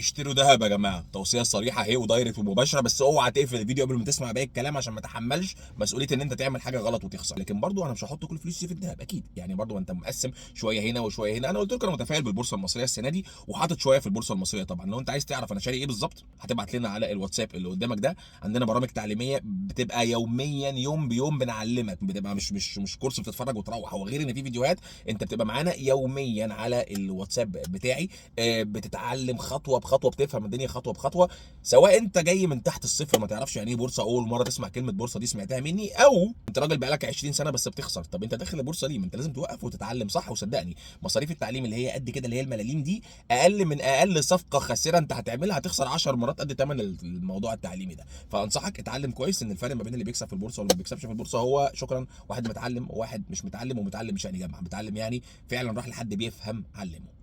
اشتروا ذهب يا جماعه. توصية صريحه اهي و direct ومباشره، بس اوعى تقفل الفيديو قبل ما تسمع باقي الكلام عشان ما تحملش مسؤولية ان انت تعمل حاجة غلط وتخسر. لكن برضو انا مش هحط كل فلوسي في الذهب اكيد، يعني برضو انت مقسم شوية هنا وشوية هنا. انا قلت لكم انا متفائل بالبورصه المصرية السنة دي وحاطط شوية في البورصة المصرية. طبعا لو انت عايز تعرف انا شاري ايه بالظبط هتبعت لنا على الواتساب اللي قدامك ده. عندنا برامج تعليمية بتبقى يوميا يوم بيوم بنعلمك، بتبقى مش كورس بتتفرج وتروح، هو غير ان في فيديوهات انت بتبقى معانا يوميا على الواتساب بتاعي، بتتعلم خطوة بخطوه، بتفهم الدنيا خطوة بخطوه. سواء انت جاي من تحت الصفر ما تعرفش يعني ايه بورصه، اول مرة تسمع كلمة بورصة دي سمعتها مني، او انت راجل بقالك 20 سنة بس بتخسر، طب انت داخل البورصة ليه؟ ما انت لازم توقف وتتعلم صح. وصدقني مصاريف التعليم اللي هي قد كده اللي هي الملاليم دي اقل من اقل صفقة خاسرة انت هتعملها، هتخسر 10 مرات قد ثمن الموضوع التعليمي ده. فانصحك اتعلم كويس، ان الفرق ما بين اللي بيكسب في البورصة واللي ما بيكسبش في البورصة هو شكرا واحد متعلم وواحد مش متعلم. ومتعلم مش يعني جامعه، متعلم يعني فعلا راح لحد بيفهم علمه.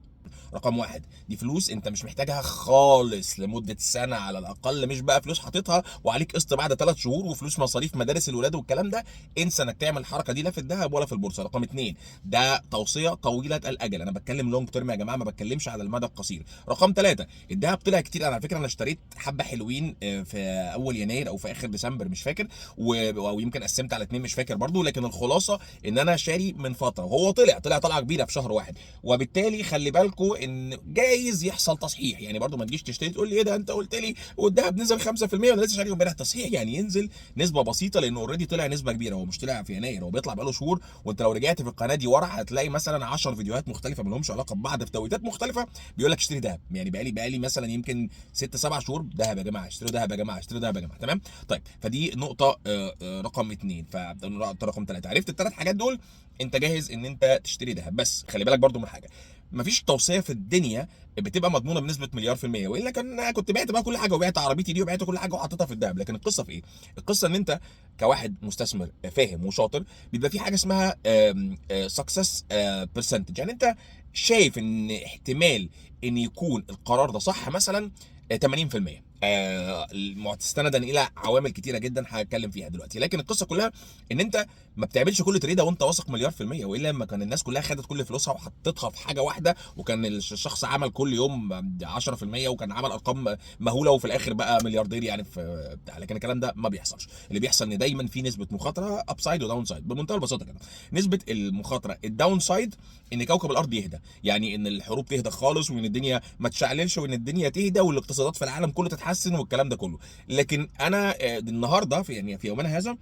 رقم واحد، دي فلوس انت مش محتاجها خالص لمدة سنة على الأقل، مش بقى فلوس حاططها وعليك قسط بعد 3 شهور وفلوس مصاريف مدارس الولاد والكلام ده. انسى انك تعمل الحركة دي لا في الذهب ولا في البورصة. رقم اتنين، ده توصية طويلة الأجل، أنا بتكلم long term يا جماعة، ما بتكلمش على المدى القصير. رقم ثلاثة، الذهب طلع كتير. أنا على فكرة أنا اشتريت حبة حلوين في أول يناير أو في آخر ديسمبر مش فاكر، أو يمكن قسمت على اتنين مش فاكر برضو، لكن الخلاصة إن أنا شاري من فترة وهو طلع طلعة كبيرة في شهر واحد، وبالتالي خلي بالكم ان جايز يحصل تصحيح. يعني برضو ما تجيش تشتري تقول لي ايه ده انت قلت لي والذهب نزل 5% وانا لسه شاري امبارح. تصحيح يعني ينزل نسبه بسيطة لانه already طلع نسبه كبيره، هو مش طلع في يناير، هو بيطلع بقاله شهور. وانت لو رجعت في القناة دي ورا هتلاقي مثلا 10 فيديوهات مختلفة ما لهمش علاقة ببعض في توقيتات مختلفة بيقول لك اشتري ذهب. يعني بقالي مثلا يمكن 6 7 شهور ذهب يا جماعة، اشتروا ذهب يا جماعة، اشتروا ذهب يا جماعة. تمام؟ طيب فدي نقطة رقم 2. فنقطه رقم 3، عرفت الثلاث حاجات دول انت جاهز ان انت تشتري ذهب. بس خلي بالك برضو من حاجة، مفيش توصية في الدنيا بتبقى مضمونه بنسبة مليار في المية، والا كان كنت بعت بقى كل حاجة وبعت عربيتي دي وبعت كل حاجة وحطيتها في الذهب. لكن القصة في ايه؟ القصة ان انت كواحد مستثمر فاهم وشاطر بيبقى في حاجة اسمها success percentage، يعني انت شايف ان احتمال ان يكون القرار ده صح مثلا 80%، مستندا الى عوامل كتيرة جدا هتكلم فيها دلوقتي. لكن القصة كلها ان انت ما بتعملش كل تريده وانت واثق مليار في المية، والا لما كان الناس كلها خدت كل فلوسها وحطتها في حاجة واحدة وكان الشخص عمل كل يوم 10% وكان عمل ارقام مهولة وفي الاخر بقى ملياردير يعني في بتاع. لكن الكلام ده ما بيحصلش. اللي بيحصل ان دايما في نسبه مخاطره upside و downside بمنتهى البساطة كده. نسبه المخاطرة ال downside ان كوكب الارض يهدى، يعني ان الحروب تهدى خالص وان الدنيا ما تشعللش وان الدنيا تهدى والاقتصادات في العالم كله تتحسن والكلام ده كله. لكن انا النهارده في يعني في يومنا هذا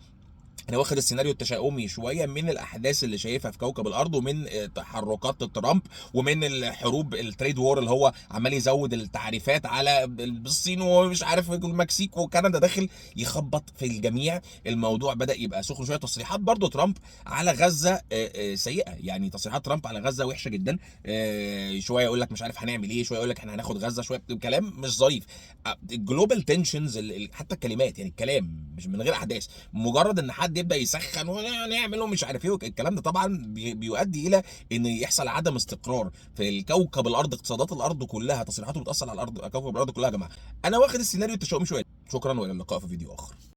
انا واخد السيناريو التشاؤمي شوية من الاحداث اللي شايفها في كوكب الارض ومن تحركات ترامب ومن الحروب ال trade war اللي هو عمال يزود التعريفات على الصين ومش عارف المكسيك وكندا، داخل يخبط في الجميع. الموضوع بدا يبقى سخن شوية. تصريحات برضو ترامب على غزة سيئه، يعني تصريحات ترامب على غزة وحشة جدا. شوية يقول لك مش عارف هنعمل ايه، شوية يقول لك احنا هناخد غزة، شوية كلام مش ظريف. ال global tensions، حتى الكلمات يعني الكلام مش من غير احداث، مجرد ان حد يبدا يسخن ونعمل ومش عارف ايه الكلام ده طبعا بيؤدي الى ان يحصل عدم استقرار في الكوكب الارض، اقتصادات الارض كلها، تصريحاته بتاثر على الارض، كوكب الارض كلها يا جماعة. انا واخد السيناريو التشاؤمي شوية. شكرا والى اللقاء في فيديو اخر.